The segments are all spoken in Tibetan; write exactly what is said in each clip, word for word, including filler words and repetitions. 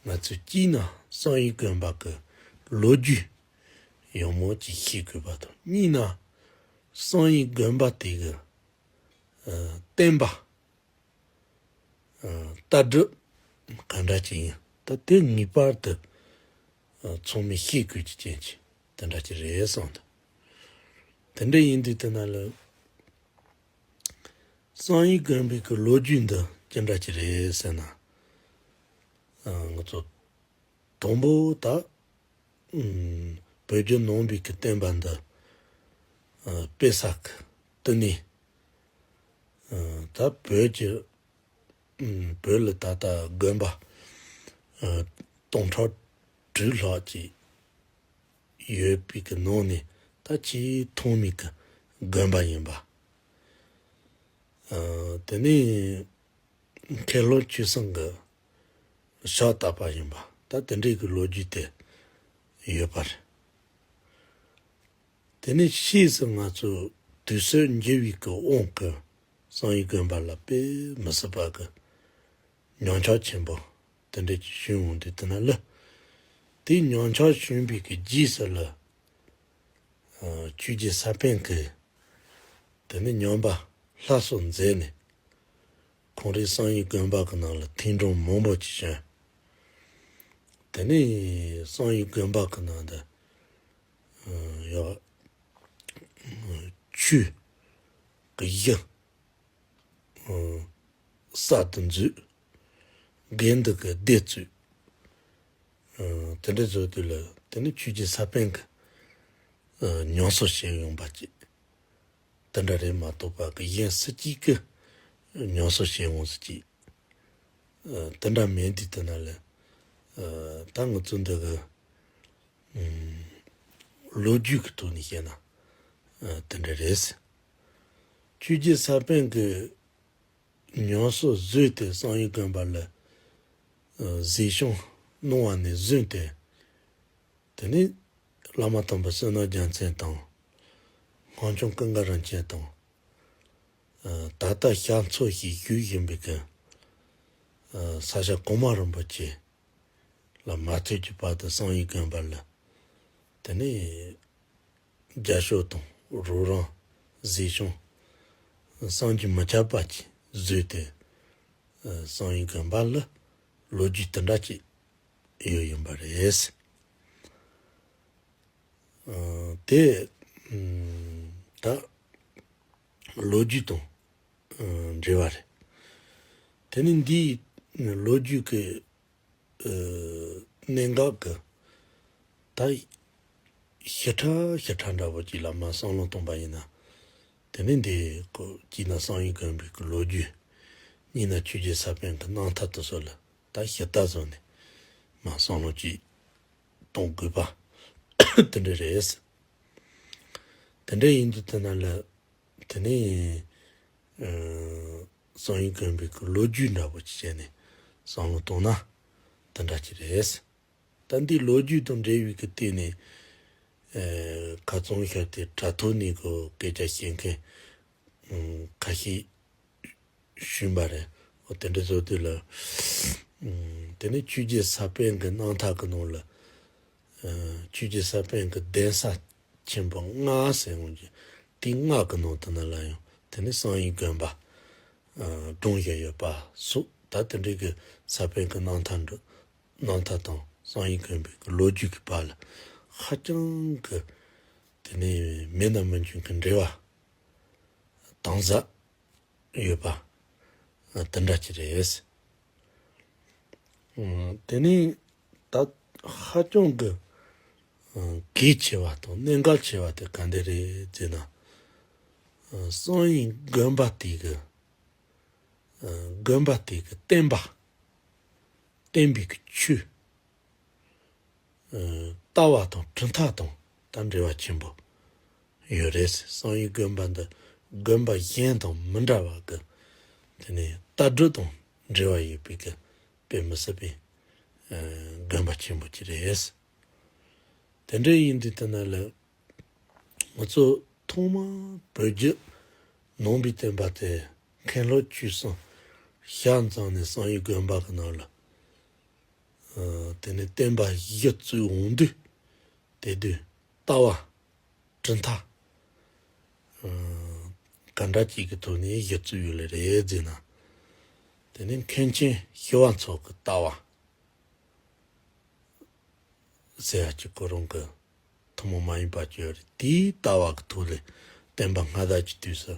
ང་ཚོས་གཅིག་ན་བསམ་ཡས་དགོན་པ་གི་ལོ་རྒྱུས་ཡང་མོ་ཅིག་ཤེས་དགོས་པ་དང་། གཉིས་ན་བསམ་ཡས་དགོན་པ་དེ་གི་བསྟན་པ་ལྟ་གྲུབ་ག་འདྲ་ཅིག་ཡིན། ད་དེ་ངེས་པར་དུ་ཚང་མས་ཤེས་དགོས་ཀྱི་རྐྱེན་གྱིས་དེ་འདྲ་ཅིག་རེད་བསམ་འདུག་དེ་འདྲ་ཡིན་དུས་དེ་ན་ལ། བསམ་ཡས་དགོན་པའི་གི་ལོ་རྒྱུས་འདི་ཅི་འདྲ་ཅིག་རེད་ཟེར་ན། ང་ཚོ་དང་པོ་ད་བོད་བརྒྱུད་ནང་པའི་གི་བསྟན་པ་འདི་སྤེལ་ས་གི་དེ་ནས་ད་བོད་ཀྱི་བོད་ལ་ད་ལྟ་དགོན་པ་སྟོང་ཕྲག་དྲུག་ལྷག་ཅིག་ཡོད་པའི་གི་ནང་ནས་ད་ཆེས་ཐོག་མའི་གི་དགོན་པ་ཡིན་པ། དེ་ནས་མཁན་སློབ་ཆོས་གསུམ་གྱི་ཕྱག་བཏབ་པ་ཡིན་པ། ད་དེ་འདྲའི་གི་ལོ་རྒྱུས་དེ་ཡོད་པ་རེད། དེ་ནས་ཕྱིས་སུ་ང་ཚོ་དུས་ཚོད་འགྱུར་བའི་གི་དབང་གིས་བསམ་ཡས་དགོན་པ་ལ་དཔེ་མི་སྲིད་པ་གི་ཉམས་ཆག་ཆེན་པོ་དེ་འདྲ་ཅིག་བྱུང་འོང་དུས་དེ་ན་ལ། དེ་ཉམས་ཆག་བྱུང་བའི་གི་རྗེས་སུ་ལ། ཆོས་རྗེ་ས་པཎ་གྱིས་དེ་ནས་ཉམས་པ་སླར་གསོ་མཛད་ནས། ཁོང་རའི་བསམ་ཡས་དགོན་པ་གི་ནང་ལ་ཐེངས་གྲངས་མང་པོ་ཅིག་བྱོན། དེ་ནས་བསམ་ཡས་དགོན་པ་གི་ནང་དུ་ཡོད་ཆོས་གི་གཞི་གསར་དུ་འཛུགས། དགེ་འདུན་གྱི་སྡེ་བཙུགས། དེ་འདྲ་བཟོ་དུས་ལ་དེ་ནི་ཆོས་རྗེ་ས་པཎ་གྱི་ཉམས་གསོ་བྱས་ཡོང་པ་ཅིག་དེ་འདྲ་རེད་མ་གཏོགས་པ་གི་གཞན་སུ་གཅིག་གི་ཉམས་གསོ་བྱས་འོང་ཟེར་ཅིག་དེ་འདྲ་མིན་དུས་དེ་ན་ལ། ད་ང་ཚོ་འདི་གི་ལོ་རྒྱུས་ཀྱི་ཐོག་ནས་བཤད་ན་དེ་འདྲ་རེད། ཆོས་རྗེ་ས་པཎ་གྱི་ཉམས་གསོ་བཟོས་ཏེ་བསམ་ཡས་དགོན་པ་ལ་གཟིགས་ཞིབ་གནང་བ་ནས་བཟུང་སྟེ། དེ་ནས་བླ་མ་དམ་པ་བསོད་ནམས་རྒྱལ་མཚན་དང་། སྔགས་འཆང་ཀུན་དགའ་རིན་ཆེན་དང་། ད་ལྟ་ཤར་མཚོ་ཞེས་ཞུ་བཞིན་པའི་གི་ས་སྐྱ་གོང་མ་རིན་པོ་ཆེ་ལ་མ་ཐུག་གི་བར་དུ་བསམ་ཡས་དགོན་པ་ལ་དེ་ནས་རྒྱབ་སྐྱོར་དང་རོགས་རམ་གཟིགས་ཞིབ་བསམ་གྱིས་མི་ཁྱབ་པ་ཅིག་བཟོས་ཏེ། བསམ་ཡས་དགོན་པ་ལ་ལོ་རྒྱུས་དེ་འདྲ་ཅིག་ཡོད་ཡིན་པ་རེད། དེ་ད་ལོ་རྒྱུས་དང་འབྲེལ་བ་རེད། དེ་ནི་འདིའི་ལོ་རྒྱུས་ཀྱི་གནད་འགག་གི་ད་ཞིབ་ཕྲ་ཞིབ་ཕྲ་འདྲ་བོ་ཅིག་ལ་མར་བསམ་བློ་གཏོང་པ་ཡིན་ན། དེ་ནི་འདི་ཀོ་གཅིག་ན་བསམ་ཡས་དགོན་པའི་གི་ལོ་རྒྱུས། གཉིས་ན་ཆོས་རྗེ་ས་པཎ་གྱི་རྣམ་ཐར་དེ་ཚོ་ལ་ད་ཞིབ་ལྟ་བཟོ་ནས་མར་བསམ་བློ་ཅིག་གཏོང་དགོས་པ་དེ་འདྲ་རེད། དེ་འདྲ་ཡིན་དུས་དེ་ན་ལ། དེ་ནས་བསམ་ཡས་དགོན་པའི་གི་ལོ་རྒྱུས་འདྲ་བོ་ཅིག་བྱས་ནས་བསམ་བློ་གཏོང་ན་དེ་འདྲ་ཅིག་རེད། ད་འདི་ལོ་རྒྱུས་དང་འབྲེལ་བའི་གི་སྟེང་ནས་ཁ་ཚོན་བཤད་དེ་དྲ་ཐོག་ནས་གི་སྐད་ཆ་བཤད་མཁན་ཁ་ཤས་བྱུང་བ་རེད། འོ་དེ་འདྲ་བཟོ་དུས་ལ། དེ་ནས་ཆོས་རྗེ་ས་པཎ་གྱི་རྣམ་ཐར་གྱི་ནང་ལ། ཆོས་རྗེ་ས་པཎ་གྱི་གདན་ས་ཆེན་པོ་ལྔ་ཟེར་འོང་གི། དེ་ལྔ་གི་ནང་དུ་ན་ལ་ཡང་དེ་ནི་བསམ་ཡས་དགོན་པ་སྒྲུང་བཞིན་ཡོད་པ་སོགས། ད་དེ་འདྲའི་གི་ས་པཎ་གྱི་རྣམ་ཐར་འདྲ་རྣམ་ཐར་དང་བསམ་ཡས་དགོན་པའི་གི་ལོ་རྒྱུས་ཀྱི་བར་ལ་ཧ་ཅང་གི་དེ་ནི་མེད་ན་མི་འབྱུང་གི་འབྲེལ་བ་དྭངས་གསལ་ཡོད་པ་དེ་འདྲ་ཅིག་རེད། དེ་ནས་ད་ཧ་ཅང་གི་གལ་ཆེ་བ་དང་གནད་འགག་ཆེ་བ་དེ་ག་འདྲ་རེད་ཟེར་ན། བསམ་ཡས་དགོན་པ་དེ་གི་དགོན་པ་དེ་གི་བསྟན་པ། བསྟན་པའི་གི་ཆོས། ལྟ་བ་དང་གྲུབ་མཐའ་དང་ད་འབྲེལ་བ་ཆེན་པོ་ཡོད་རེད། བསམ་ཡས་དགོན་པ་འདི་དགོན་པ་གཞན་དང་མི་འདྲ་བ་གི་དེ་ནས་ལྟ་གྲུབ་དང་འབྲེལ་བ་ཡོད་པའི་གི་དཔེ་མི་སྲིད་པའི་དགོན་པ་ཆེན་པོ་ཅིག་རེད། དེ་འདྲ་ཡིན་དུས་དེ་ན་ལ་ང་ཚོ་ཐོག་མར་བོད་བརྒྱུད་ནང་པའི་བསྟན་པ་དེ་མཁན་སློབ་ཆོས་གསུམ་ཞལ་མཛངས་ནས་བསམ་ཡས་དགོན་པ་གི་ནང་ལ་ དེ་ནས་བསྟན་པ་གཞི་བཙུགས་འོང་དུས། དེ་དུས་ལྟ་བ་གྲུབ་མཐའ་ཨ་ག་འདྲ་ཅིག་གི་ཐོག་ནས་གཞི་བཙུགས་ཡོད་ལེ་རེད་ཟེར་ན། དེ་ནས་མཁན་ཆེན་ཞི་བ་འཚོ་གི་ལྟ་བ་ཟེར་ཡ་ཅིག་ཁོ་རང་གི་ཐུན་མོང་མ་ཡིན་པ་ཅིག་ཡོད་རེད། དེའི་ལྟ་བ་གི་ཐོག་ལས་བསྟན་པ་སྔ་དར་གྱི་དུས་སུ་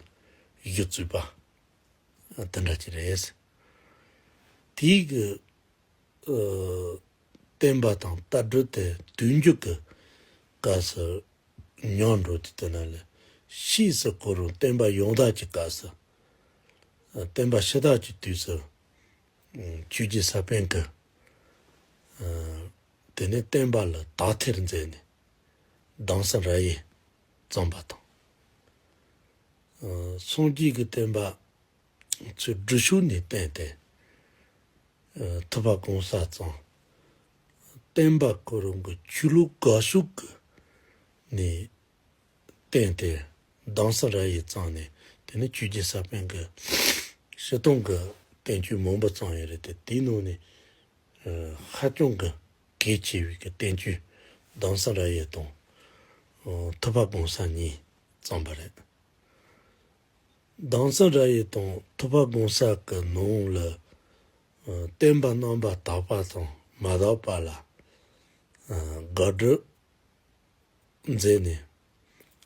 གཞི་བཙུགས་པ་དེ་འདྲ་ཅིག་རེད། དེའི་གི་ཨ་བསྟན་པ་དང་ལྟ་གྲུབ་དེ་དུས་འགྱུར་གྱི་སྐབས་སུ་ཉམས་འགྲོ་དུས། དེ་ན་ལས་ཕྱིས་སུ་ཁོ་རང་བསྟན་པ་ཡང་དར་གྱི་སྐབས་སུ་ཨ་བསྟན་པ་ཕྱི་དར་གྱི་དུས་སུ་ཨ་ཆོས་རྗེ་ས་པཎ་གྱིས་ཨ་དེ་ནས་བསྟན་པ་ལ་དག་ཐེར་མཛད་ནས་གདམས་ཟབ་ར་ཡིག་བརྩམས་པ་དང་། ཨ་སངས་རྒྱས་ཀྱི་བསྟན་པ་ཚུར་སྒྲུབ་ཕྱོགས་ནས་བསྟན་ཏེ། ཨ་ཐུབ་པ་གོང་ས་བརྩམས། བསྟན་པ་ཁོ་རང་གི་ཆོས་ལུགས་དགག་ཕྱོགས་ཀྱི་ནས་བསྟན་ཏེ་གདམས་ཟབ་ར་ཡིག་བརྩམས་ནས། དེ་ནས་ཆོས་རྗེ་ས་པཎ་གྱིས་སྤྱིར་བཏང་གི་བསྟན་བཅོས་མང་པོ་བརྩམས་ཡོད་རེད་དེ། དེའི་ནང་ནས་ཨ་ཧ་ཅང་གི་གལ་ཆེ་བའི་གི་བསྟན་བཅོས་གདམས་ཟབ་ར་ཡིག་དང་ཨ་ཐུབ་པ་གོང་ས་གཉིས་བརྩམས་པ་རེད། གདམས་ཟབ་ར་ཡིག་དང་ཐུབ་པ་གོང་ས་གི་ནང་ལ་ཨ་བསྟན་པ་རྣམ་པར་དག་པ་དང་མ་དག་པ་ལ་ཨ་དགག་སྒྲུབ་མཛད་ནས་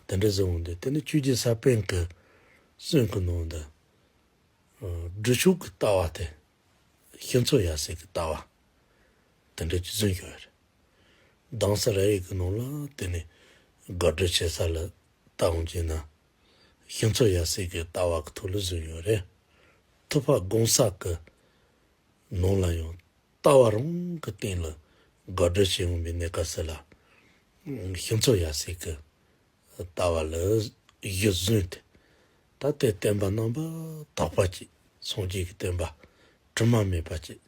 དེ་འདྲ་བཟོས་འོང་དུས། དེ་ནི་ཆོས་རྗེ་ས་པཎ་གྱི་གསུང་གི་ནང་དུ་ཨ་སྒྲུབ་ཕྱོགས་ཀྱི་ལྟ་བ་དེ་ཤིང་མཚོ་ཡབ་སྲས་ཀྱི་ལྟ་བ་དེ་འདྲ་ཅིག་བཟུང་ཡོད་རེད། གདམས་ཟབ་ར་ཡིག་གི་ནང་ལ་དེ་ནི་དགག་སྒྲུབ་བྱེད་ས་ལ་ལྟ་འོང་བྱས་ན་ཤིང་མཚོ་ཡབ་སྲས་ཀྱི་ལྟ་བ་གི་ཐོག་ལ་བཟུང་ཡོད་རེད། ཐུབ་པ་གོང་ས་གི་ནང་ལ་ཡང་ལྟ་བ་རང་གི་སྟེང་ལ་དགག་སྒྲུབ་བྱེད་འོང་བའི་གནས་སྐབས་སུ་ལ་ཤིང་མཚོ་ཡབ་སྲས་ཀྱི་ལྟ་བ་ལ་གཞི་བཟུང་སྟེ། ད་ལྟའི་བསྟན་པ་རྣམ་པར་དག་པ་ཅིག་སངས་རྒྱས་ཀྱི་བསྟན་པ་དྲི་མ་མེད་པ་ཅིག་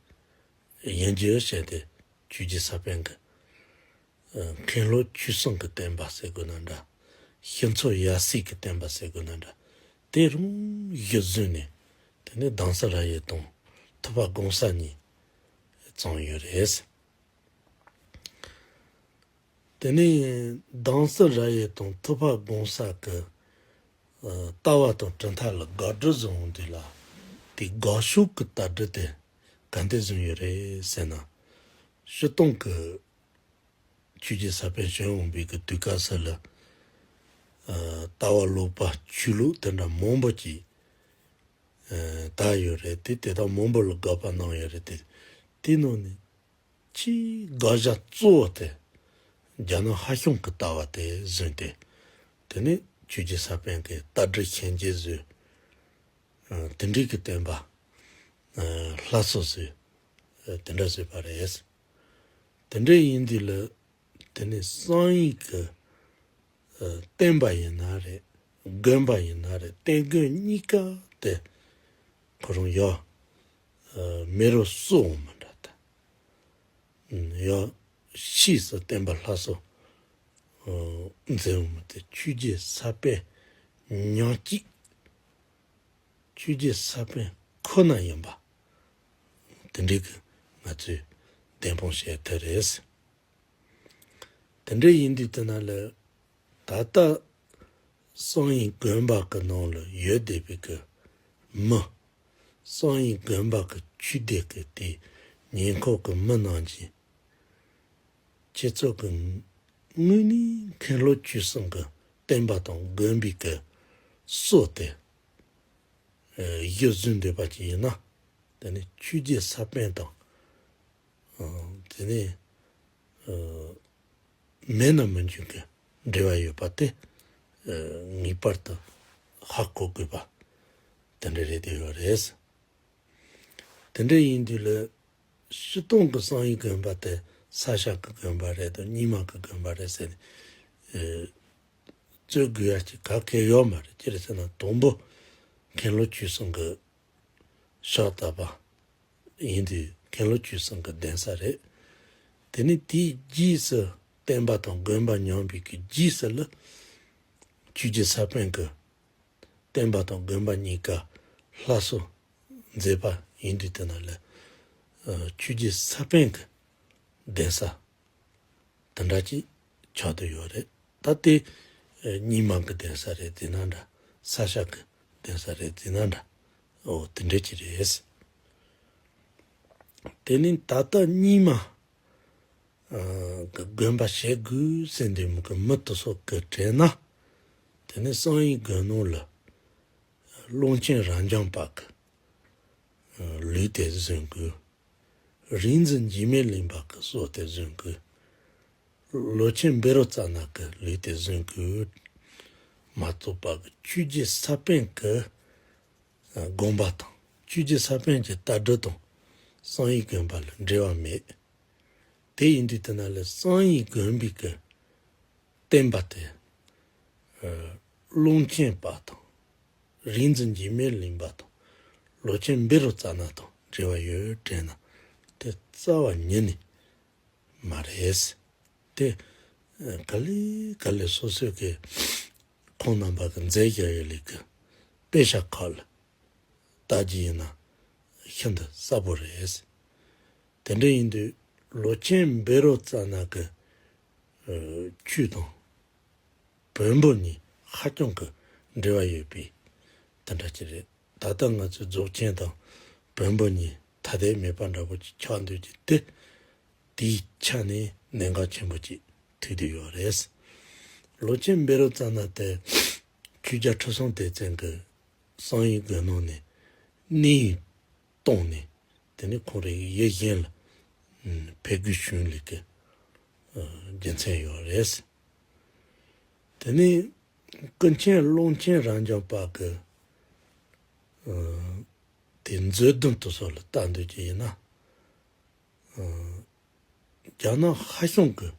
ཡིན་རྒྱུ་བཤད་དེ། ཆོས་རྗེ་ས་པཎ་གྱི་ཨ་མཁན་སློབ་ཆོས་གསུམ་གྱི་བསྟན་པ་ཟེར་དགོས་ན་འདྲ། ཤིང་མཚོ་ཡབ་སྲས་ཀྱི་བསྟན་པ་ཟེར་དགོས་ན་འདྲ། དེ་རང་གཞི་བཟུང་ནས་དེ་ནས་གདམས་ཟབ་ར་ཡིག་དང་ཐུབ་པ་གོང་ས་གཉིས་བརྩམས་ཡོད་རེད། དེ་ནས་གདམས་ཟབ་ར་ཡིག་དང་ཐུབ་པ་གོང་ས་གི་ཨ་ལྟ་བ་དང་གྲུབ་མཐའ་ལ་དགག་སྒྲུབ་བཟོ་འོང་དུས་ལ། དེ་དགག་ཕྱོགས་ཀྱི་ལྟ་གྲུབ་དེ་ག་འདྲ་བཟུང་ཡོད་རེད་ཟེར་ན། སྤྱིར་བཏང་གི་ཆོས་རྗེ་ས་པཎ་བྱོན་འོང་བའི་གི་དུས་སྐབས་སུ་ལ་ཨ་ལྟ་བ་ལུགས་པ་ཆོས་ལུགས་དེ་འདྲ་མང་པོ་ཅིག་ཨ་དར་ཡོད་རེད་དེ། དེ་དག་མང་པོ་ལ་དགག་པ་གནང་ཡོད་རེད་དེ། དེའི་ནང་ནས་ཆེས་དགག་བྱ་གཙོ་བོ་དེ་རྒྱ་ནག་ཧྭ་ཤང་གི་ལྟ་བ་དེ་བཟུང་སྟེ། དེ་ནས་ཆོས་རྗེ་ས་པཎ་གྱི་ལྟ་གྲུབ་ཤན་འབྱེད་བཟོས། ཨ་དེ་འདྲའི་གི་བསྟན་པ་ཨ་སླར་གསོ་བཟོས། ཨ་དེ་འདྲ་བཟོས་པ་རེད། དེ་འདྲ་ཡིན་དུས་ལ་དེ་ནས་གསང་ཡིག་གི་ཨ་བསྟན་པ་ཡིན་ན་རེད། དགོན་པ་ཡིན་ན་རེད། བསྟན་དགོན་གཉིས་ཀ་དེ་ཁོ་རང་ཡ་ཨ་མེ་རུ་གསོད་འོང་མི་འདྲ་ད། ཡང་ཕྱིས་སུ་བསྟན་པ་སླར་གསོ་ཨ་མཛད་འོང་མི་དེ་ཆོས་རྗེ་ས་པཎ་ཉག་གཅིག་ཆོས་རྗེ་ས་པཎ་ཁོ་ན་ཡིན་པ་དེ་འདྲའི་གི་ང་ཚོས་བདེན་དཔང་བྱེད་ཐུབ་རེད། དེ་འདྲ་ཡིན་དུས་དེ་ན་ལ་ད་ལྟ་གསང་ཡིག་དགོན་པ་གི་ནང་ལ་ཡོད་བསྡད་པའི་གི་མི། གསང་ཡིག་དགོན་པ་གི་ཆོས་སྡེ་གི་དེ་ཉེ་འཁོར་གི་མི་རྣམས་ཀྱིས། ཁྱེད་ཚོ་གི་དངོས་གནས་མཁན་སློབ་ཆོས་གསུམ་གི་བསྟན་པ་དང་དགོན་པའི་གི་སྲོལ་དེ་ཨ་གཞིར་བཟུང་འདོད་པ་ཅིག་ཡིན་ན། དེ་ནི་ཆོས་རྗེ་ས་པཎ་དང་ཨ་དེ་ནི་ཨ་མེད་ན་མི་འཇིག་གི་འབྲེལ་བ་ཡོད་པ་དེ་ཨ་ངེས་པར་དུ་ཧ་གོ་དགོས་པ་དེ་འདྲ་རེད་དེ་ཡོད་རེད། དེ་འདྲ་ཡིན་དུས་ལ་སྤྱིར་བཏང་གི་གསང་ཡིག་དགོན་པ་དེ་ས་སྐྱ་གི་དགོན་པ་རེད་དང་རྙིང་མ་གི་དགོན་པ་རེད་ཟེར་ནས་ཨེ་རྩོད་དགོས་ཡ་ཅིག་ག་གེ་ཡོད་མ་རེད། ཅི་རེད་ཟེར་ན་དང་པོ་མཁན་སློབ་ཆོས་གསུམ་གི་ཕྱག་བཏབ་པ་ཡིན་དུས་མཁན་སློབ་ཆོས་གསུམ་གི་གདན་ས་རེད། དེ་ནས་དེའི་རྗེས་སུ་བསྟན་པ་དང་དགོན་པ་ཉམས་པའི་གི་རྗེས་སུ་ལ་ཆོས་རྗེ་ས་པཎ་གི་བསྟན་པ་དང་དགོན་པ་གཉིས་ཀ་སླར་གསོ་མཛད་པ་ཡིན་དུས་དེ་ན་ལ་ཨ་ཆོས་རྗེ་ས་པཎ་གྱི་ གདན་ས་དེ་འདྲ་ཅིག་ཆགས་བསྡད་ཡོད་རེད། ད་དེ་རྙིང་མ་གི་གདན་ས་རེད་ཟེར་ན་འདྲ། ས་སྐྱ་གི་གདན་ས་རེད་ཟེར་ན་འདྲ། འོ་དེ་འདྲ་ཅིག་རེད། དེ་ནི་ད་ལྟ་རྙིང་མ་གི་དགོན་པ་བྱེད་དགོས་ཟེར་འདི་མོ་གི་མི་དེ་ཚོ་གི་གྲས་ན། དེ་ནི་བསམ་ཡས་དགོན་ནང་ལ་ཀློང་ཆེན་རབ་འབྱམས་པ་གི་ལུས་དེ་བཟུང་དགོས། རིག་འཛིན་འཇིགས་མེད་གླིང་པ་གི་སྲོག་དེ་བཟུང་དགོས། ལོ་ཆེན་བཻ་རོ་ཙ་ན་གི་ལུས་དེ་བཟུང་དགོས། མ་གཏོགས་པ་གི་ཆོས་རྗེ་ས་པཎ་གི་དགོངས་པ་དང་། ཆོས་རྗེ་ས་པཎ་གྱི་ལྟ་གྲུབ་དང་བསམ་ཡས་དགོན་པ་ལ་འབྲེལ་བ་མེད། དེ་ཡིན་དུས་དེ་ན་ལས་བསམ་ཡས་དགོན་པའི་གི་བསྟན་པ་དེ། ཨ། ཀློང་ཆེན་པ་དང་། རིག་འཛིན་འཇིགས་མེད་གླིང་པ་དང་། ལོ་ཆེན་བཻ་རོ་ཙ་ན་དང་འབྲེལ་བ་ཡོད་དྲན་ན། དེ་རྩ་བ་ཉིད་ནས་མ་རེད། དེ་ཨ། ག་ལེ་ག་ལེ་སོ་སོའི་གི་ཁོང་རྣམ་པ་གི་མཛད་བཞག་ཡོད་ལེ་གི་དཔེ་ཆ་ཁག་ལ་ལྟ་རྒྱུ་ཡིན་ན་ཤིན་ཏུ་གསལ་པོ་རེད། དེ་འདྲ་ཡིན་དུས་ལོ་ཆེན་བཻ་རོ་ཙ་ན་གི་ཨ། ཆོས་དང་བོན་པོ་གཉིས་ཧ་ཅང་གི་འབྲེལ་བ་ཡོད་པའི་དེ་འདྲ་ཅིག་རེད། ད་ལྟ་ང་ཚོའི་རྫོགས་ཆེན་དང་བོན་པོ་གཉིས་ཐ་དད་མེད་པ་འདྲ་པོ་ཅིག་ཆགས་འདུག་ཀྱི་དེ། དེའི་ཆ་ནས་གནད་འགག་ཆེན་པོ་ཅིག་ཐུག་བསྡད་ཡོད་རེད། ལོ་ཆེན་བཻ་རོ་ཙ་ན་དེ་ཆོས་རྒྱལ་ཁྲི་སྲོང་ལྡེ་བཙན་གྱི་བསམ་ཡས་དགོན་ནང་ནས་གནས་བཏང་ནས། དེ་ནས་ཁོང་རང་ཡུལ་གཞན་ལ་ཕེབས་དགོས་བྱུང་ལེ་གི་རྒྱུ་མཚན་ཡོད་རེད། དེ་ནས་ཀུན་མཁྱེན་ཀློང་ཆེན་རབ་འབྱམས་པ་གི་དེ་མཛོད་བདུན་དུ་སོགས་ལ་ལྟ་འདོད་ཀྱི་ཡིན་ན། རྒྱ་ནག་ཧ་ཤང་གི་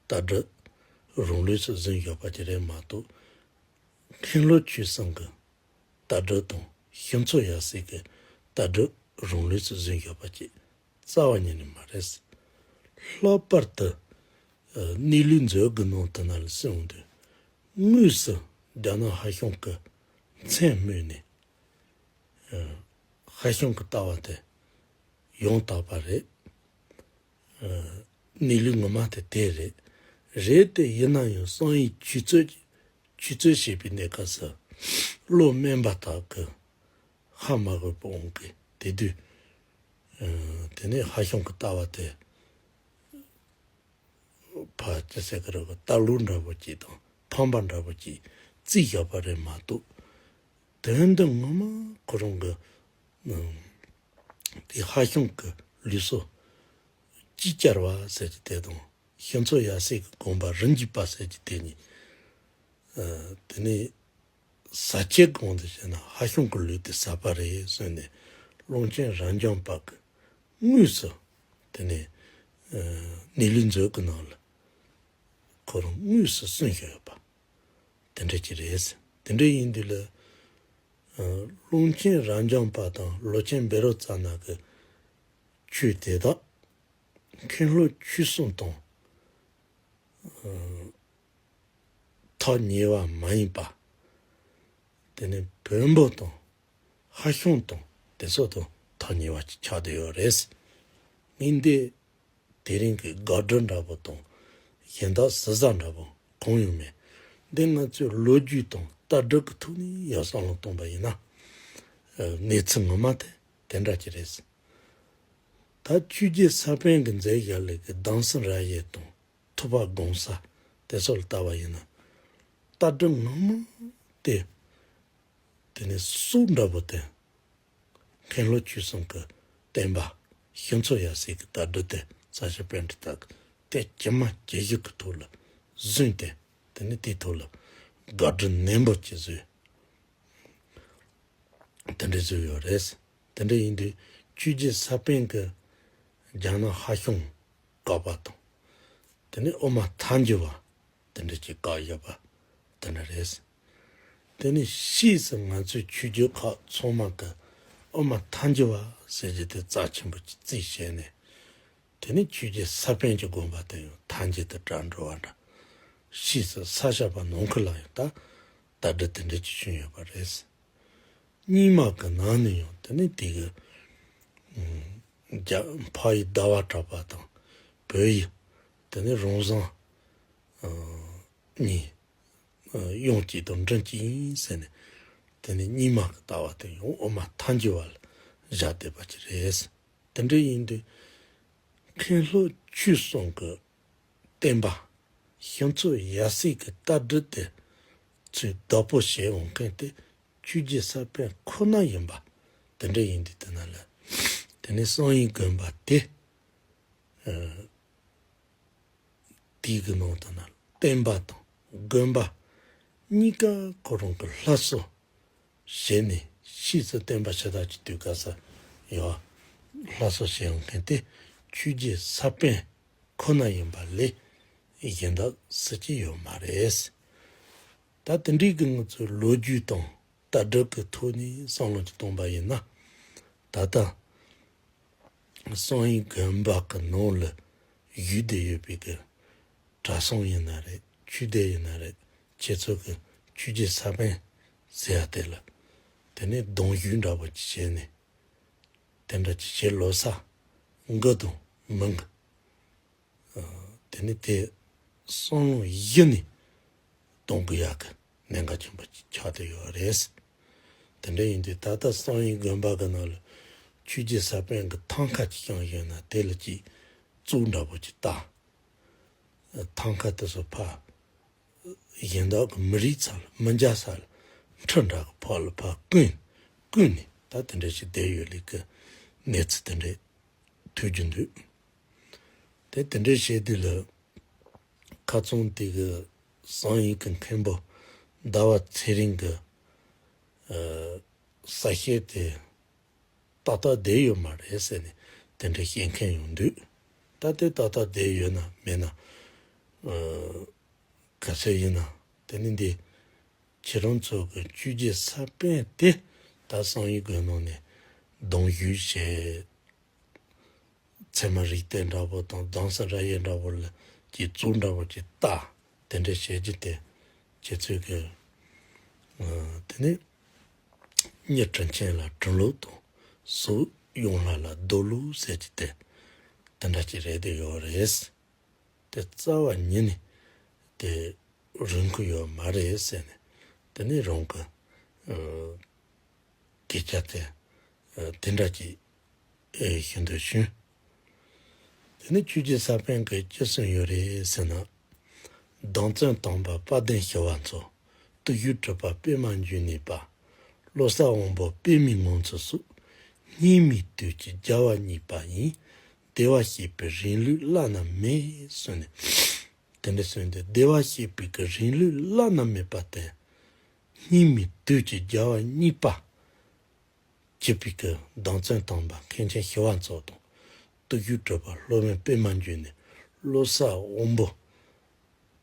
ལྟ་གྲུབ་རང་ལུགས་སུ་བཟུང་ཡོད་པ་ཅིག་རེད་མ་གཏོགས། མཁན་སློབ་ཆོས་གསུམ་གི་ལྟ་གྲུབ་དང་ཤིང་མཚོ་ཡབ་སྲས་ཀྱི་ལྟ་གྲུབ་རང་ལུགས་སུ་བཟུང་ཡོད་པ་ཅིག་རྩ་བ་ཉིད་ནས་མ་རེད། ལྷག་པར་དུ་གནས་ལུགས་མཛོད་དགུ་ནང་དུ་ན་ལ་གསུངས་འདུག་དངོས་སུ་རྒྱ་ནག་ཧ་ཤང་གི་མཚན་སྨོས་ནས། ཧ་ཤང་གི་ལྟ་བ་དེ་ཡང་དག་པ་རེད། གནས་ལུགས་ངོ་མ་དེ་དེ་རེད། རེད་དེ་ཡིན་ན་ཡང་བསམ་ཡས་ཆོས་རྩོད་ཆོས་རྩོད་བྱེད་པའི་གནས་སྐབས་སུ་བློ་དམན་པ་དག་གི་ཧ་མ་གོ་བ་འོང་གི་དེ་དུས། དེ་ནས་ཧ་ཤང་གི་ལྟ་བ་དེ་ཕར་ཅི་ཟེར་གི་རེད། ལྟ་ལུགས་འདྲ་པོ་ཅིག་དང་ཕམ་པ་འདྲ་པོ་ཅིག་བརྩིས་བཞག་པ་རེད་མ་གཏོགས། དོན་དུ་ངོ་མ་ཁོ་རང་གི་དེ་ཧ་ཤང་གི་ལུགས་སྲོལ་ཅིག་ཅར་བ་ཟེར་གྱི་དེ་དང་ཤིང་མཚོ་ཡབ་སྲས་ཀྱི་དགོངས་པ་རིམ་གྱིས་པ་ཟེར་གྱི་དེ་གཉིས། དེ་ནས་ཟབ་ཆོས་སྒང་དུ་བཤད་ན་ཧ་ཤང་གི་ལུགས་དེ་ཟབ་པ་རེད་གསུངས་ནས། ཀློང་ཆེན་རབ་འབྱམས་པ་གི་དངོས་སུ་དེ་ནས་གནས་ལུགས་མཛོད་ཀྱི་ནང་ལ་ཁོ་རང་དངོས་སུ་གསུངས་བཞག་ཡོད་པ་དེ་འདྲ་ཅིག་རེད། དེ་འདྲ་ཡིན་དུས་ལ། ཀློང་ཆེན་རབ་འབྱམས་པ་དང་ལོ་ཆེན་བཻ་རོ་ཙ་ན་གི་ཆོས་དེ་དག་མཁན་སློབ་ཆོས་གསུམ་དང་ཐག་ཉེ་བ་མ་ཡིན་པ། དེ་ནས་བོན་པོ་དང་ཧ་ཤང་དང་དེ་ཚོ་དང་ཐག་ཉེ་བ་ཅིག་ཆགས་བསྡད་ཡོད་རེད། ངས་འདི་དེ་རིང་གི་དགག་སྒྲུབ་འདྲ་པོ་དང་གཞན་དག་ཟུར་ཟ་འདྲ་པོ་གང་ཡང་མེད། འདི་ང་ཚོའི་ལོ་རྒྱུས་དང་ལྟ་གྲུབ་ཀྱི་ཐོག་ནས་ཡར་བསམ་བློ་གཏོང་པ་ཡིན་ན། གནས་ཚུལ་ངོ་མ་དེ་དེ་འདྲ་ཅིག་རེད། ད་ཆོས་རྗེ་ས་པཎ་གྱིས་མཛད་བཞག་ལེ་གི་གདམས་ཟབ་རབ་དབྱེ་དང་ཐུབ་པ་དགོངས་གསལ་དེ་ཚོ་ལ་ལྟ་བ་ཡིན་ན། ལྟ་གྲུབ་ངོ་མ་དེ་དེ་ནས་སྲོག་འདྲ་པོ་དེ། མཁན་སློབ་ཆོས་གསུམ་གྱི་བསྟན་པ་ཤིང་མཚོ་ཡབ་སྲས་ཀྱི་ལྟ་གྲུབ་དེ་རྩ་ཤེ་པཎྜི་ཏ་གིས་དེ་ཇི་མ་ཇི་བཞིན་གྱི་ཐོག་ལ་བཟུང་སྟེ། དེ་ནས་དེའི་ཐོག་ལ་དགག་སྒྲུབ་ནན་པོ་ཅིག་བཟོས། དེ་འདྲ་བཟོས་ཡོད་རེད། དེ་འདྲ་ཡིན་དུས་ཆོས་རྗེ་ས་པཎ་གྱིས་རྒྱ་ནག་ཧ་ཤང་བཀག་པ་དང་། དེ་ནས་དབུ་མ་ཐལ་འགྱུར་བ་དེ་འདྲ་ཅིག་བཀག་ཡོད་པ་དེ་འདྲ་རེད། དེ་ནས་ཕྱིས་སུ་ང་ཚོའི་ཆོས་བརྒྱུད་ཁག་ཚང་མ་གི་དབུ་མ་ཐལ་འགྱུར་བ་ཟེར་གྱི་དེ་རྩ་ཆེན་པོ་ཅིག་བརྩིས་བྱས་ནས། དེ་ནས་ཆོས་རྗེ་ས་པཎ་གྱི་དགོངས་པ་དེ་ཡང་ཐལ་འགྱུར་དུ་གྲགས་འགྲོ་བ་འདྲ། ཕྱིས་སུ་ས་སྐྱ་པ་ནང་ཁུལ་ལ་ཡང་ད་ལྟ་གྲུབ་དེ་འདྲ་ཅིག་བྱུང་ཡོད་པ་རེད། རྙིང་མ་གི་ནང་ནས་ཡང་དེ་ནས་དེ་གི་རྒྱ་འཕགས་ཡུལ་ཟླ་བ་གྲགས་པ་དང་ བོད་ཡུལ་དེ་ནི་རང་བཟང་གཉིས་དབྱངས་གཅིག་དང་མགྲིན་གཅིག་ཡིན་ཟེར་ནས། དེ་ནི་རྙིང་མ་གི་ལྟ་བ་དེ་ཡང་དབུ་མ་ཐལ་འགྱུར་བ་ལ་བཞག་བསྡད་པ་ཅིག་རེད། དེ་འདྲ་ཡིན་དུས་མཁན་སློབ་ཆོས་གསུམ་གྱི་བསྟན་པ་ཤིང་ཚོ་ཡར་སའི་གི་ལྟ་གྲུབ་དེ་ཚོའི་བདག་པོ་བྱེད་འོང་མཁན་དེ་ཆོས་རྗེ་ས་པཎ་ཁོ་ན་ཡིན་པ། དེ་འདྲ་ཡིན་དུས་དེ་ན་ལ་དེ་ནས་བསམ་ཡས་དགོན་པ་དེ་དེའི་གི་ནང་དུ་ན་བསྟན་པ་དང་དགོན་པ་གཉིས་ཀ་ཁོ་རང་གི་སླར་གསོ་བྱས་ནས་ཕྱིས་སུ་བསྟན་པ་ཕྱི་དར་གྱི་དུས་སྐབས་སུ་ཡང་སླར་གསོ་བྱས་ཡོང་མཁན་དེ་ཆོས་རྗེ་ས་པཎ་ཁོ་ན་ཡིན་པ་ལས་གཞན་དག་སུ་གཅིག་ཡོད་མ་རེད། ད་དེ་འདྲའི་གི་ང་ཚོའི་ལོ་རྒྱུས་དང་ལྟ་གྲུབ་ཀྱི་ཐོག་ནས་བསམ་བློ་ཅིག་གཏོང་པ་ཡིན་ན། ད་ལྟ་བསམ་ཡས་དགོན་པ་གི་ནང་ལ་བཞུགས་བསྡད་ཡོད་པའི་གི་གྲྭ་ཚང་ཡིན་ན་རེད། ཆོས་སྡེ་ཡིན་ན་རེད། ཁྱེད་ཚོ་གི་ཆོས་རྗེ་ས་པཎ་ཟེར་ཡ་དེ་ལ་དེ་ནས་གདུང་བཞུགས་འདྲ་པོ་ཅིག་བྱས་ནས། དེ་འདྲ་ཅིག་བྱས་ལོ་གསར་འགོ་དང་མི་འགོ། དེ་ནི་དེ་བསམ་བློ་གཞི་ནས་གཏོང་དགོས་ཡག་གི་གནད་འགག་ཆེན་པོ་ཅིག་ཆགས་བསྡད་ཡོད་རེད། དེ་འདྲ་ཡིན་དུས་ད་ལྟ་བསམ་ཡས་དགོན་པ་གི་ནང་ལ་ཆོས་རྗེ་ས་པཎ་གི་ཐང་ཀ་ཅིག་བཞེངས་ཡོད་ན་དེ་ལ་ཅིག་གཙུག་འདྲ་པོ་ཅིག་བཏགས། ཐང་ཀ་དེ་ཚོ་ཕར་གཞན་དག་གི་མི་རིག་ས་ལ་མི་འཇའ་ས་ལ་ཁྲི་འདྲ་གི་ཕག་ལ་ཕར་བསྐུས་བསྐུས་ནས་ད་དེ་འདྲ་ཞིག་བསྡད་ཡོད་ལེ་གི་གནས་ཚུལ་དེ་འདྲ་ཐོས་རྒྱུ་འདུག་དེ་དེ་འདྲའི་བྱས་དུས་ལ་ཁ་ཚང་དེ་གི་བསམ་ཡས་ཀྱི་མཁན་པོ་ཟླ་བ་ཚེ་རིང་གི་ས་བཤད་དེ་ཏག་ཏག་བསྡད་ཡོད་མ་རེད་ཟེར་ནས་དེ་འདྲ་བཤད་མཁན་ཡོང་དུས། ད་དེ་ཏག་ཏག་བསྡད་ཡོད་ན་མེད་ན་ག་ཚོད་ཡིན་ན་དེ་ནི་འདི་ཁྱེད་རང་ཚོ་གི་ཆོས་རྗེ་ས་པཎ་དེ་ད་བསམ་ཡས་དགོན་ནང་ནས་གདུང་བཞུགས་བྱས། ཚད་མ་རིགས་གཏེར་འདྲ་པོ་དང་གདམས་ངག་རབ་དབྱེ་འདྲ་པོ་ལ་ཀྱི་གཙུག་འདྲ་པོ་ཅིག་བཏགས། དེ་འདྲ་བྱས་རྒྱུ་དེ་ཁྱེད་ཚོས་གི་དེ་ནས་མྱི་དྲིན་ཆེན་ལ་དྲིན་ལོག་དང་སྲོག་ཡོང་ལ་ལ་རྡོ་ལོག་ཟེར་གྱི་དེ་དེ་འདྲ་ཅིག་རེད་དེ་ཡོད་རེད། དེ་རྩ་བ་ཉིད་ནས་དེ་རུང་གི་ཡོད་མ་རེད་ཟེར་ནས་དེ་ནས་རང་གི་སྐད་ཆ་དེ་དེ་འདྲ་ཅིག་ཨེ་ཤིན་ཏུ་ཞུ། དེ་ནི་ཆོས་རྗེ་ས་པཎ་གྱིས་ཅི་གསུངས་ཡོད་རེད་ཟེར་ན། གདངས་ཚོན་དམ་པ་དཔལ་ལྡན་ཞི་བ་འཚོ། བརྟུལ་ཞུགས་གྲུབ་པ་པདྨ་འབྱུང་གནས་པ། བློ་གསལ་དབང་པོ་པདྨའི་ངང་ཚུལ་སོགས། སྙིགས་མའི་དུས་ཀྱི་རྒྱལ་བ་གཉིས་པ་ཡིན། བདེ་བར་གཤེགས་པའི་རིང་ལུགས་བླ་ན་མེད་གསུངས་ནས། དེ་འདྲ་གསུངས་ཏེ་བདེ་བར་གཤེགས་པའི་གི་རིང་ལུགས་བླ་ན་མེད་པ་སྟེ། སྙིགས་མའི་དུས་ཀྱི་རྒྱལ་བ་གཉིས་པ། གཅིག་པའི་གི་གདངས་ཚོན་དམ་པ་མཁན་ཆེན་ཞི་བ་འཚོ་དང་། བརྟུལ་ཞུགས་གྲུབ་པ་སློབ་དཔོན་པདྨ་འབྱུང་གནས། བློ་གསལ་དབང་པོ་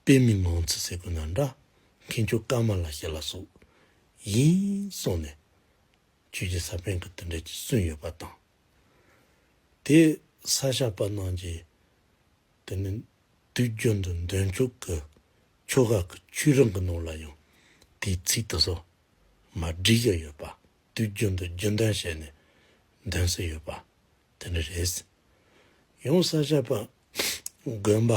པདྨའི་ངང་ཚུལ་ཟེར་དགོས་ན་འདྲ། མཁན་མཆོག་ཀ་མ་ལ་ཤཱི་ལ་སོགས་ཡིན་གསུངས་ནས་ཆོས་རྗེ་ས་པཎ་གྱིས་དེ་འདྲ་ཅིག་གསུངས་ཡོད་པ་དང་། དེ་ས་སྐྱ་པ་རྣམས་ཀྱིས་དེ་ནི་དུས་རྒྱུན་དུ་འདོན་ཆོག་གི་ཆོ་ག་གི་ཆོས་རིམ་གྱི་ནང་ལ་ཡང་དེའི་ཚིག་དེ་ཚོ་མར་བྲིས་བཞག་ཡོད་པ། དུས་རྒྱུན་དུ་རྒྱུན་ལྡན་བྱས་ནས་འདོན་སྲོལ་ཡོད་པ་དེ་འདྲ་རེད། ཡང་ས་སྐྱ་པ་དགོན་པ་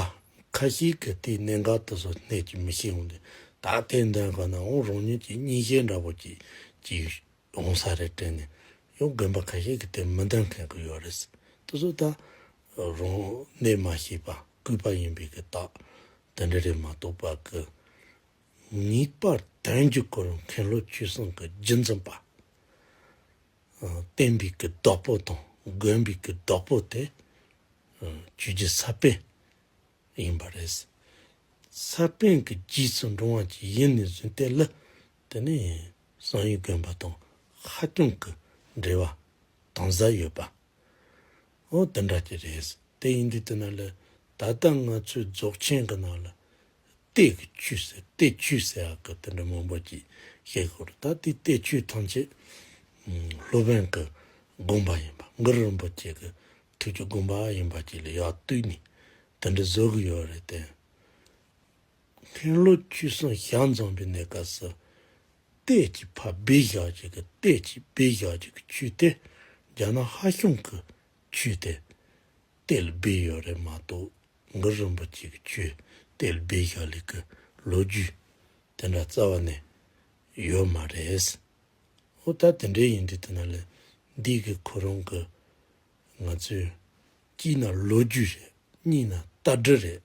ཁ་ཤས་ཀྱིས་དེའི་གནད་འགག་དེ་ཚོ་གནད་ཀྱིས་མི་ཤེས་འོང་དུས། ད་དེ་འདོན་དགོས་ན་འོང་རང་ཉིད་ཀྱི་མཉེས་གཤིན་འདྲ་པོ་ཅིག་ཅིག་འོང་ས་རེད་དྲན་ནས། ཡང་དགོན་པ་ཁ་ཤས་ཀྱིས་དེ་མི་འདོན་མཁན་གྱི་ཡོད་རེད། དེ་ཚོ་ད་རང་གནས་མ་ཤེས་པ་ལྐུགས་པ་ཡིན་པའི་གི་རྟགས་དེ་འདྲ་རེད་མ་གཏོགས་པ་གི། ངེས་པར་དོན་གྱི་སྐོར་མཁན་སློབ་ཆོས་གསུམ་གྱི་རྒྱུན་འཛིན་པ། བསྟན་པའི་གི་བདག་པོ་དང་དགོན་པའི་གི་བདག་པོ་དེ་ཆོས་རྗེ་ས་པཎ་ཡིན་པ་རེད། ས་པཎ་གྱི་རྗེས་སུ་འབྲང་བ་ཅིག་ཡིན་ནས་བཟུང་སྟེ་ལ། དེ་ནས་བསམ་ཡས་དགོན་པ་དང་ཧ་ཅང་གི་འབྲེལ་བ་དམ་ཟབ་ཡོད་པ། འོ་དེ་འདྲ་ཅིག་རེད། དེ་ཡིན་དུས་དེ་ན་ལ་ད་ལྟ་ང་ཚོའི་རྫོགས་ཆེན་གྱི་ནང་ལ་གཏེར་གྱི་ཆོས་ཟེར་གཏེར་ཆོས་ཟེར་ཡག་གི་དེ་འདྲ་མང་པོ་ཅིག་བཤད་དགོས་རེད། ད་དེ་གཏེར་ཆོས་ཐམས་ཅད་སློབ་དཔོན་གྱི་དགོངས་པ་ཡིན་པ། གུ་རུ་རིན་པོ་ཆེ་གི་ཐུགས་ཀྱི་དགོངས་པ་ཡིན་པ་ཅིག་ལ་ཡར་གཏུགས་ནས་དེ་འདྲ་བཟོ་གི་ཡོད་རེད་དེ། མཁན་སློབ་ཆོས་གསུམ་ཞལ་འཛོམས་པའི་གནས་སྐབས་སུ་གཏེར་གྱི་ཕར་སྦས་བཞག་ཅིག་གི་གཏེར་གྱི་སྦས་བཞག་ཅིག་གི་ཆོས་དེ་རྒྱ་ནག་ཧ་ཤང་གི་ཆོས་དེ་གཏེར་ལ་སྦས་ཡོད་རེད་མ་གཏོགས། གུ་རུ་རིན་པོ་ཆེ་གི་ཆོས་དེ་ལ་སྦས་བཞག་ལས་ཀྱི་ལོ་རྒྱུས་དེ་འདྲ་རྩ་བ་ནས་ཡོད་མ་རེད། འོ་ད་དེ་འདྲ་ཡིན་དུས་དེ་ན་ལས་འདི་གི་ཁོ་རང་གི་ང་ཚོས་གཅིག་ན་ལོ་རྒྱུས་རེད། གཉིས་ན་ལྟ་གྲུབ་རེད།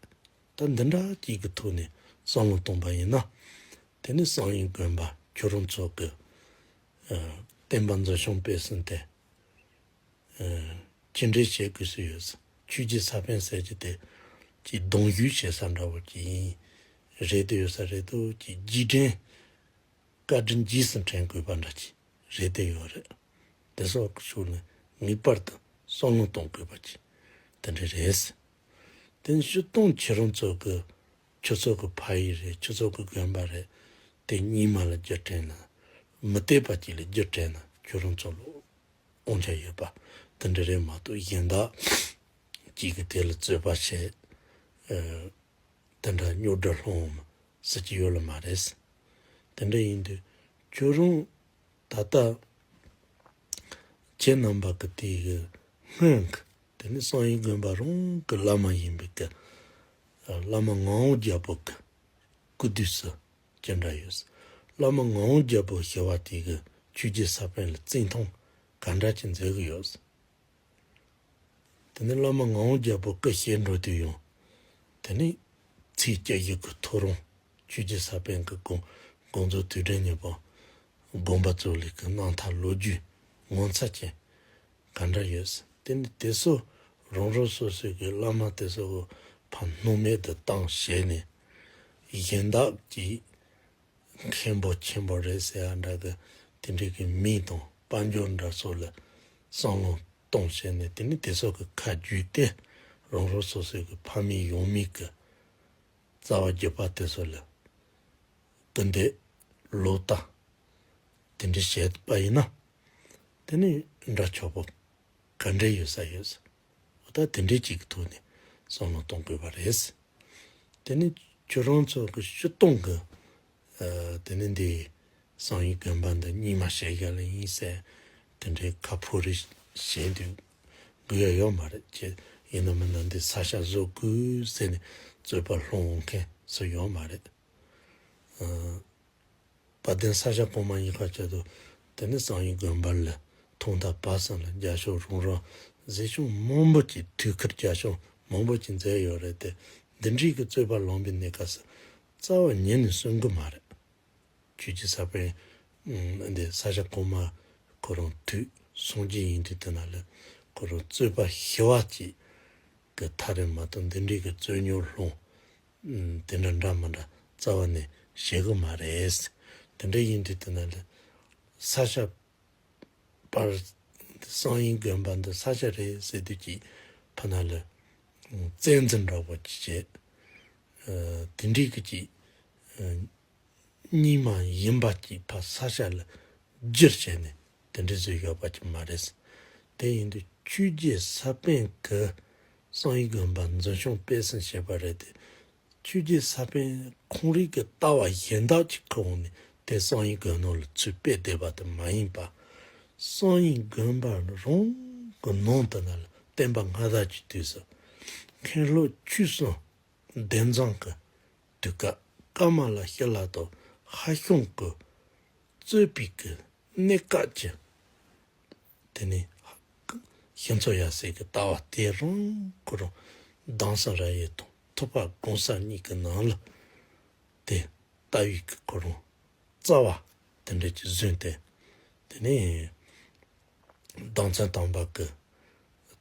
ད་འདི་འདྲ་གཅིག་གི་ཐོག་ནས་བསམ་བློ་གཏོང་པ་ཡིན་ན། དེ་ནི་བསམ་ཡས་དགོན་པ་ཁྱོད་རང་ཚོ་གི་ཨ་བསྟན་པ་འཛིན་སྐྱོང་སྤེལ་གསུམ་དེ་ཨ་ཅི་འདྲ་བྱེད་དགོས་སུ་ཡོད། ཆོས་བརྒྱུད་ས་པཎ་ཟེར་གྱི་དེ་ཅིག་གདུང་བརྒྱུད་བྱེད་ས་འདྲ་བོ་ཅིག་ཡིན། རེད་དེ་ཡོད་ས་རེད་དོ། ཅིག་རྗེས་དྲན། བཀའ་དྲིན་རྗེས་སུ་དྲན་དགོས་པ་འདྲ་ཅིག་རེད་དེ་ཡོད་རེད། དེ་སོགས་ཀྱི་ཕྱོགས་ནས་ངེས་པར་དུ་བསམ་བློ་གཏོང་དགོས་པ་ཅིག་དེ་འདྲ་རེད། དེ་ནི་སྤྱིར་བཏང་ཁྱེད་རང་ཚོ་གི་ཁྱོད་ཚོ་གི་ཕ་ཡུལ་རེད། ཁྱོད་ཚོ་གི་དགོན་པ་རེད། དེ་རྙིང་མ་ལ་རྒྱུ་དྲན་ན། མུ་སྟེགས་པ་ཅིག་ལ་རྒྱུ་དྲན་ན་ཁྱོད་རང་ཚོ་ལོ་དབང་ཆ་ཡོད་པ་དེ་འདྲ་རེད་མ་གཏོགས། གཞན་དག་ཅིག་གི་དེ་ལ་རྩོད་པ་བྱེད། ཨ་དེ་འདྲ་རྙོག་དྲ་སློང་སྲིད་ཀྱི་ཡོད་ལ་མ་རེད། དེ་འདྲ་ཡིན་དུས་ཁྱོད་རང་ད་ལྟ་ཁྱེད་རྣམ་པ་གི་དེ་གི་སྔོན་གི་དེ་ནི་བསམ་ཡས་དགོན་པ་རང་གི་བླ་མ་ཡིན་པའི་གི་བླ་མ་ངག་དབང་རྒྱལ་པོ་གི་སྐུ་དུས་སུ་ཅི་འདྲ་ཡོད། བླ་མ་ངག་དབང་རྒྱལ་པོ་ཞེས་པ་དེ་གི་ཆོས་བརྒྱུད་ས་པཎ་ལ་བརྩི་མཐོང་ག་འདྲ་ཅིག་མཛད་གི་ཡོད། དེ་ནས་བླ་མ་ངག་དབང་རྒྱལ་པོ་སྐུ་གཤེགས་འགྲོ་དུས་ཡང་། དེ་ནས་ཚེས་བཅུ་བཞི་གི་ཐོ་རངས་ཆོས་བརྒྱུད་ས་པཎ་གྱི་དགོངས་དགོངས་རྫོགས་དུས་དྲན་ཉིན་མོ་དགོངས་པ་རྫོགས་ལས་ཀྱི་གནང་ཐལ་ལོ་རྒྱུས་ངོ་མཚར་ཅན་ག་འདྲ་ཡོད། དེ་ནས་དེ་ཚོ་རང་རང་སོ་སོའི་གི་བླ་མ་དེ་ཚོ་གི་ཕར་སྣང་མེད་དུ་བཏང་བྱས་ནས་གཞན་དག་གི་མཁན་པོ་ཆེན་པོ་རེད་ཟེར་ཡ་འདྲ་གི་དེ་འདྲའི་གི་མིང་དང་དཔལ་འབྱོར་འདྲ་སོགས་ལ་བསམ་བློ་གཏོང་བྱས་ནས། དེ་ནི་དེ་ཚོ་གི་ཁ་བརྒྱུད་དེ་རང་རང་སོ་སོའི་གི་ཕ་མེས་ཡང་མེས་གི་རྩ་བ་རྒྱུད་པ་དེ་ཚོ་ལ་སྐུར་འདེབས་ལོག་ལྟ་དེ་འདྲ་བྱས་པ་ཡིན་ན། དེ་ནི་འདྲ་ཆགས་པོ་ག་འདྲ་ཡོད་ས་ཡོད། འོ་ད་དེ་འདྲའི་ཅིག་གི་ཐོག་ནས་བསམ་བློ་གཏོང་དགོས་པ་རེད། དེ་ནི་ཁྱོད་རང་ཚོ་གི་སྤྱིར་བཏང་གི་ཨ་དེ་ནི་འདི་བསམ་ཡས་དགོན་པ་འདི་རྙིང་མ་བྱས་བཞག་ལ་ཡིན་ཟེར་དེ་འདྲའི་ཁ་ཕོ་རི་བྱེད་དུས་དགོས་ཡ་ཡོད་མ་རེད། ཅེས་ཡིན་ན་མིན་ན་འདི་ས་ཆ་བཟོ་དགོས་ཟེར་ནས་རྩོད་པ་སློང་མཁན་སུ་ཡོད་མ་རེད། ཨ། དཔལ་ལྡན་ས་སྐྱ་གོང་མ་ཡིན་ཁ་ཆེད་དུ་དེ་ནི་བསམ་ཡས་དགོན་པ་ལ་ཐོག་མཐའ་བར་གསུམ་ལ་རྒྱབ་སྐྱོར་རོགས་རམ་གཟིགས་སྐྱོང་མང་པོ་ཅིག་ཐུགས་ཁུར་རྒྱབ་སྐྱོར་མང་པོ་ཅིག་མཛད་ཡོད་རེད་དེ། འདི་འདྲའི་གི་རྩོད་པ་ལངས་པའི་གནས་སྐབས་སུ་རྩ་བ་ཉིད་ནས་གསུང་གི་མ་རེད། ཆོས་ཀྱི་ས་པཎ་འདི་ས་སྐྱ་གོང་མ་ཁོ་རང་དུས་སངས་རྒྱས་ཡིན་དུས་དེ་ན་ལ་ཁོ་རང་རྩོད་པ་ཞི་བ་ཅིག་གི་ཐག་རིང་མ་གཏོགས་འདི་འདྲའི་གི་རྩོད་རྙོག་སློང་དེ་འདྲ་འདྲ་མི་འདྲ་རྩ་བ་ནས་བྱེད་གི་མ་རེད། དེ་འདྲ་ཡིན་དུས་དེ་ན་ལ་ས་སྐྱ་པར་བསམ་ཡས་དགོན་པ་འདི་ས་སྐྱ་རེད་ཟེར་དུས་ཀྱི་ཕ་ན་ལ་བཙན་འཛུལ་འདྲ་པོ་ཅིག་བྱས། དེ་འདྲའི་གི་ཅིག་རྙིང་མ་ཡིན་པ་ཅིག་ཕར་ས་སྐྱ་ལ་བསྒྱུར་བྱས་ནས་དེ་འདྲ་བཟོས་ཡོད་པ་ཅིག་མ་རེད། དེ་ཡིན་དུས་ཆོས་བརྒྱུད་ས་པཎ་གྱི་བསམ་ཡས་དགོན་པ་འཛིན་སྐྱོང་སྤེལ་གསུམ་བྱས་པ་རེད་དེ། ཆོས་བརྒྱུད་ས་པཎ་ཁོང་རང་གི་ལྟ་བ་གཞན་དག་ཅིག་གི་འོག་ནས་དེ་བསམ་ཡས་དགོན་ནང་ལ་ཚུར་སྤེལ་བསྡད་པ་དེ་མ་ཡིན་པ། བསམ་ཡས་དགོན་པ་རང་གི་ནང་དུ་ན་ལ་བསྟན་པ་སྔ་དར་གྱི་དུས་སུ་མཁན་སློབ་ཆོས་གསུམ་སྡེ་མཚམས་ཀྱི་དུས་སྐབས་ཀ་མ་ལ་ཤཱི་ལ་དང་ཧ་ཤང་གི་རྩོད་པའི་གི་གནས་སྐབས་ཀྱི་དེ་ནས་ཤིང་མཚོ་ཡབ་སྲས་ཀྱི་ལྟ་བ་དེ་རང་ཁོ་རང་གདམས་ཟབ་རབ་དབྱེ་དང་ཐུབ་པ་དགོངས་གསལ་གཉིས་ཀྱི་ནང་ལ་དེ་ལྟ་བའི་གི་ཁོ་རང་རྩ་བ་དེ་འདྲ་ཅིག་བཟུང་སྟེ། དེ་ནས་གདམས་ངག་དམ་པ་གི་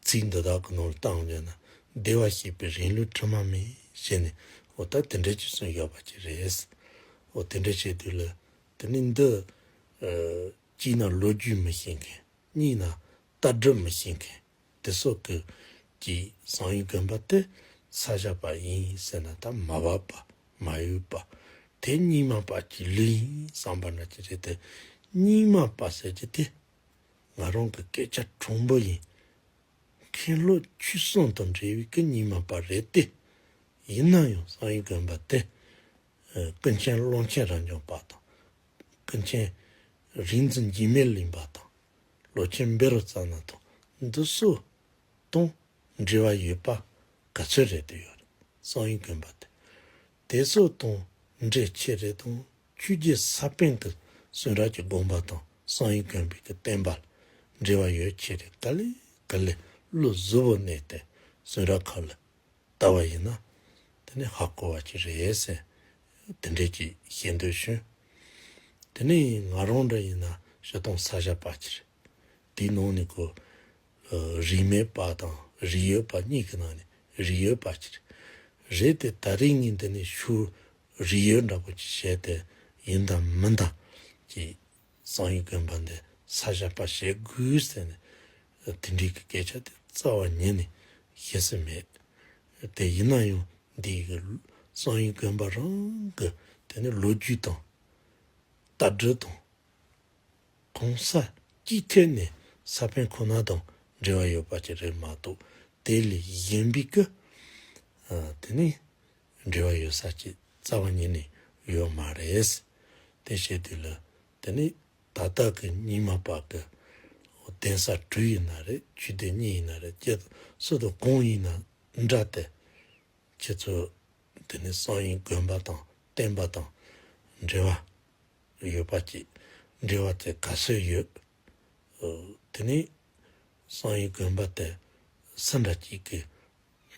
ཚིག་འདི་དག་གི་ནང་ལ་བལྟ་འོང་ན། བདེ་བར་གཤེགས་པའི་རིང་ལུགས་དྲི་མ་མེད་ཞེས་ནས། འོ་ད་དེ་འདྲ་ཅིག་གསུངས་ཡོད་པ་ཅིག་རེད། འོ་དེ་འདྲ་བྱས་དུས་ལ་དེ་ནི་འདི་ཨ་གཅིག་ན་ལོ་རྒྱུས་མི་ཤེས་མཁན། གཉིས་ན་ལྟ་གྲུབ་མི་ཤེས་མཁན་དེ་ཚོ་གི་ཀྱིས་བསམ་ཡས་དགོན་པ་དེ་ས་སྐྱ་པ་ཡིན་ཟེར་ན་ད་མ་བབ་པ་མ་འོས་པ། དེ་རྙིང་མ་པ་གི་ལུགས་ཡིན་བསམ་པ་འདྲ་ཅིག་རེད་དེ། རྙིང་མ་པ་ཟེར་གྱི་དེ་ང་རང་གི་སྐད་ཆ་དྲང་པོ་ཡིན། མཁན་སློབ་ཆོས་གསུམ་དང་འབྲེལ་བའི་གི་རྙིང་མ་པ་རེད་དེ། ཡིན་ན་ཡང་བསམ་ཡས་དགོན་པ་དེ་ཨ་ཀུན་མཁྱེན་ཀློང་ཆེན་རབ་འབྱམས་པ་དང་། ཀུན་མཁྱེན་རིག་འཛིན་འཇིགས་མེད་གླིང་པ་དང་། ལོ་ཆེན་བཻ་རོ་ཙ་ན་དང་འདི་ཚོ་དང་འབྲེལ་བ་ཡོད་པ་ག་ཚོད་རེད་དེ་ཡོད་ བསམ་ཡས་དགོན་པ་དེ། དེ་ཚོ་དང་འབྲེལ་ཆེ་རེད་དང་ཆོས་རྗེ་ས་པཎ་གྱི་གསུང་རབ་ཀྱི་དགོངས་པ་དང་བསམ་ཡས་དགོན་པའི་གི་བསྟན་པ་ལ་འབྲེལ་བ་ཡོད་ཆེ་རེད། ག་ལེ་ག་ལེ་བློ་གཟུ་བོར་གནས་ཏེ་གསུང་རབ་ཁག་ལ་ལྟ་བ་ཡིན་ན་དེ་ནི་ཧ་གོ་བ་ཅིག་རེད་ཟེར། དེ་འདྲས་ཅིག་བཤད་འདོད་བྱུང་། དེ་ནས་ང་རང་འདྲ་ཡིན་ན་སྤྱིར་བཏང་ས་སྐྱ་པ་ཅིག་རེད། དེའི་ནང་ནས་ཁོ་རིས་མེད་པ་དང་རིགས་ཡོད་པ་གཉིས་ཀྱི་ནང་ནས་རིགས་ཡོད་པ་ཅིག་རེད། རེད་དེ་ད་རེས་ངས་འདི་ནས་ཤུགས་རིགས་ཡོད་འདྲ་པོ་ཅིག་བྱས་ཏེ་ཡིན་དང་མིན་དང་ཅིག་བསམ་ཡས་དགོན་པ་འདི་ས་སྐྱ་པ་བྱེད་དགོས་ཟེར་ནས་དེ་འདྲའི་གི་སྐད་ཆ་དེ་རྩ་བ་ཉིད་ནས་བཤད་ས་མེད། དེ་ཡིན་ན་ཡང་འདི་གི་བསམ་ཡས་དགོན་པ་རང་གི་དེ་ནི་ལོ་རྒྱུས་དང་ལྟ་གྲུབ་དང་གང་ས་ཅིའི་ཐད་ནས་ས་པཎ་ཁོ་ན་དང་འབྲེལ་བ་ཡོད་པ་ཅིག་རེད་མ་གཏོགས་དེ་ལས་གཞན་པའི་གི་ཨ་དེ་ནི་འབྲེལ་བ་ཡོད་ས་ཅིག་རྩ་བ་ཉིད་ནས་ཡོད་མ་རེད། དེ་བྱས་དུས་ལ་དེ་ནི་ད་ལྟ་གི་རྙིང་མ་པ་གི་གདན་ས་དྲུག་ཡིན་ན་རེད། ཆོས་སྡེ་གཉིས་ཡིན་ན་རེད། ཅི་སུ་དང་གང་ཡིན་ན་འདྲ་སྟེ། ཁྱེད་ཚོ་དེ་ནི་བསམ་ཡས་དགོན་པ་དང་བསྟན་པ་དང་འབྲེལ་བ་ཡོད་པ་ཅིག་འབྲེལ་བ་དེ་ག་ཚོད་ཡོད། ཨོ། དེ་ནི་བསམ་ཡས་དགོན་པ་དེ་སུ་འདྲ་ཅིག་གིས་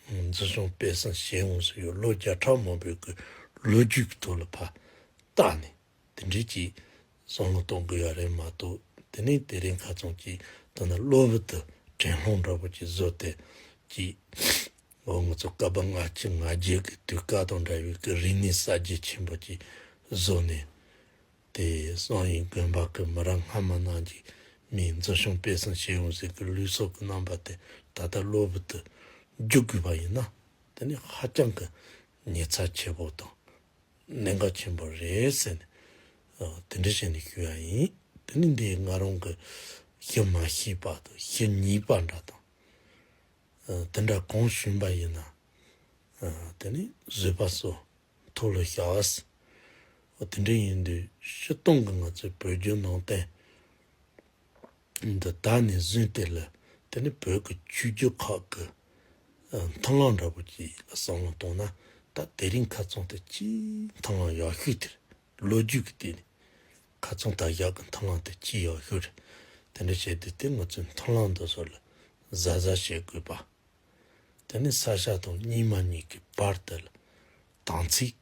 འཛིན་སྐྱོང་སྤེལ་གསུམ་བྱས་འོང་ཟེར་ཡོད། ལོ་བརྒྱ་ཕྲག་མང་པོའི་གི་ལོ་རྒྱུས་ཀྱི་ཐོག་ལ་ཕར་བལྟས་ནས། དེ་འདྲའི་ཅིག་བསམ་བློ་གཏོང་དགོས་ཡ་རེད་མ་གཏོགས། དེ་ནས་དེ་རིང་ཁ་ཚང་ཅིག་ད་ནི་གློ་བུར་དུ་དྲན་སློང་འདྲ་པོ་ཅིག་བཟོ་སྟེ་ཅིག་འོ་ང་ཚོ་བསྐལ་པ་ལྔ་བཅུ་ང་བརྒྱད་ཀྱི་དུས་སྐབས་དང་འདྲ་བའི་གི་རིག་གནས་གསར་བརྗེ་ཆེན་པོ་ཅིག་བཟོ་ནས། དེ་བསམ་ཡས་དགོན་པ་གི་མི་རབས་སྔ་མ་རྣམས་ཀྱིས་མིའི་འཛིན་སྐྱོང་སྤེལ་གསུམ་བྱས་འོང་ཟེར་གི་ལུགས་སྲོལ་གི་རྣམ་པ་དེ་ད་ལྟ་གློ་བུར་དུ་བསྒྱུར་དགོས་པ་ཡིན་ན། དེ་ནི་ཧ་ཅང་གི་ཉེན་ཚབས་ཆེ་པོ་དང་། གནད་འགག་ཆེན་པོ་རེད་ཟེར་ནས། ཨ། དེ་འདྲ་བྱས་ནས་ཞུ་ཡ་ཡིན། དེ་ནི་འདི་ང་རང་གི་ཞུ་མ་ཤེས་པ་དང་ཞུ་ཉེས་པ་འདྲ་དང་། ཨ། དེ་འདྲ་གང་བྱུང་བ་ཡིན་ན། ཨ། དེ་ནི་བཟོད་པ་གསོ། ཐུགས་ལ་བཞག། ཨ། དེ་འདྲ་ཡིན་དུས་སྤྱིར་བཏང་གི་ང་ཚོའི་བོད་བརྒྱུད་ནང་བསྟན་འདི་ད་ནས་བཟུང་སྟེ་ལ། དེ་ནི་བོད་ཀྱི་ཆོས་བརྒྱུད་ཁག་གི་ཨ་མཐུན་ལམ་འདྲ་པོ་ཅིག་ལ་བསམ་བློ་གཏོང་ན། ད་དེ་རིང་ཁ་ཚང་དེ་ཅིག་མཐུན་ལམ་ཡག་ཤོས་དེ་རེད། ལོ་རྒྱུས་ཀྱི་སྟེང་ནས་ཁ་ཚང་ད་བཞག་གི་མཐུན་ལམ་དེ་ཅིག་ཡག་ཤོས་རེད། དེ་འདྲ་བྱས་ཏེ་དེ་ང་ཚོའི་མཐུན་ལམ་འདི་ཚོ་ལ་གཟབ་གཟབ་བྱེད་དགོས་པ། དེ་ནི་ས་སྐྱ་དང་རྙིང་མ་གཉིས་ཀྱི་བར་དུ་ལ་དམ་ཚིག་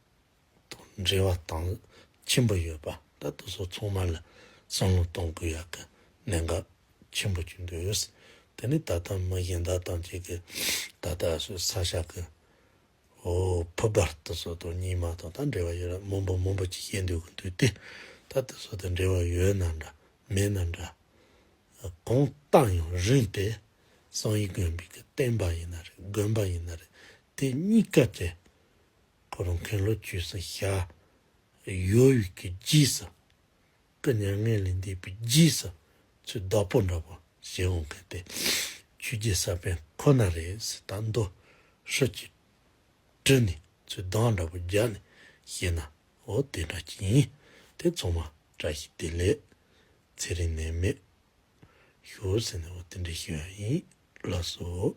དང་འབྲེལ་བ་དང་ཆེན་པོ་ཡོད་པ། ད་དེ་ཚོ་ཚང་མ་ལ་བསམ་བློ་གཏོང་དགོས་ཡག་གི་གནད་འགག་ཆེན་པོ་ཅིག་འདུག། དེ་ནི་ད་ལྟ་མི་གཞན་དག་དང་གཅིག་གི་ད་ལྟ་སོ་ས་སྐྱ་གི་འོ་ཕུ་བར་དེ་ཚོ་དང་རྙིང་མ་དང་ད་འབྲེལ་བ་ཡོད་ལ་མང་པོ་མང་པོ་ཅིག་བཤད་འདོད་ཀྱི་འདུག་སྟེ། ད་དེ་ཚོ་དང་འབྲེལ་བ་ཡོད་ན་འདྲ་མེད་ན་འདྲ། གང་ལྟར་ཡང་རིང་སྟེ་བསམ་ཡས་དགོན་པའི་གི་བསྟན་པ་ཡིན་ན་རེད། དགོན་པ་ཡིན་ན་རེད། དེ་གཉིས་ཀ་དེ་ཁོ་རང་མཁན་སློབ་ཆོས་སྲིད་བྱ་ཡོད་པའི་གི་རྗེས་སུ་སྐུ་མྱ་ངན་ལས་འདས་པའི་རྗེས་སུ་ཚུར་བདག་པོ་འདྲ་པོ་བྱེད་འོང་མཁན་དེ་ཆོས་རྗེ་ས་པཎ་ཁོ་ན་རེད་ཟེར། ད་མདོ་ཧྲིལ་གྱིས་བྲིས་ནས་ཚུར་གདམས་འདྲ་པོ་རྒྱག་ནས་བཤད་ན་འོ་དེ་འདྲ་ཅིག་ཡིན། དེ་ཚང་མ་བཀྲ་ཤིས་བདེ་ལེགས། ཚེ་རིང་ནད་མེད་ཤོག་ཟེར་ནས་འོ་དེ་འདྲ་ཞུ་ཡ་ཡིན། ལགས་སོ།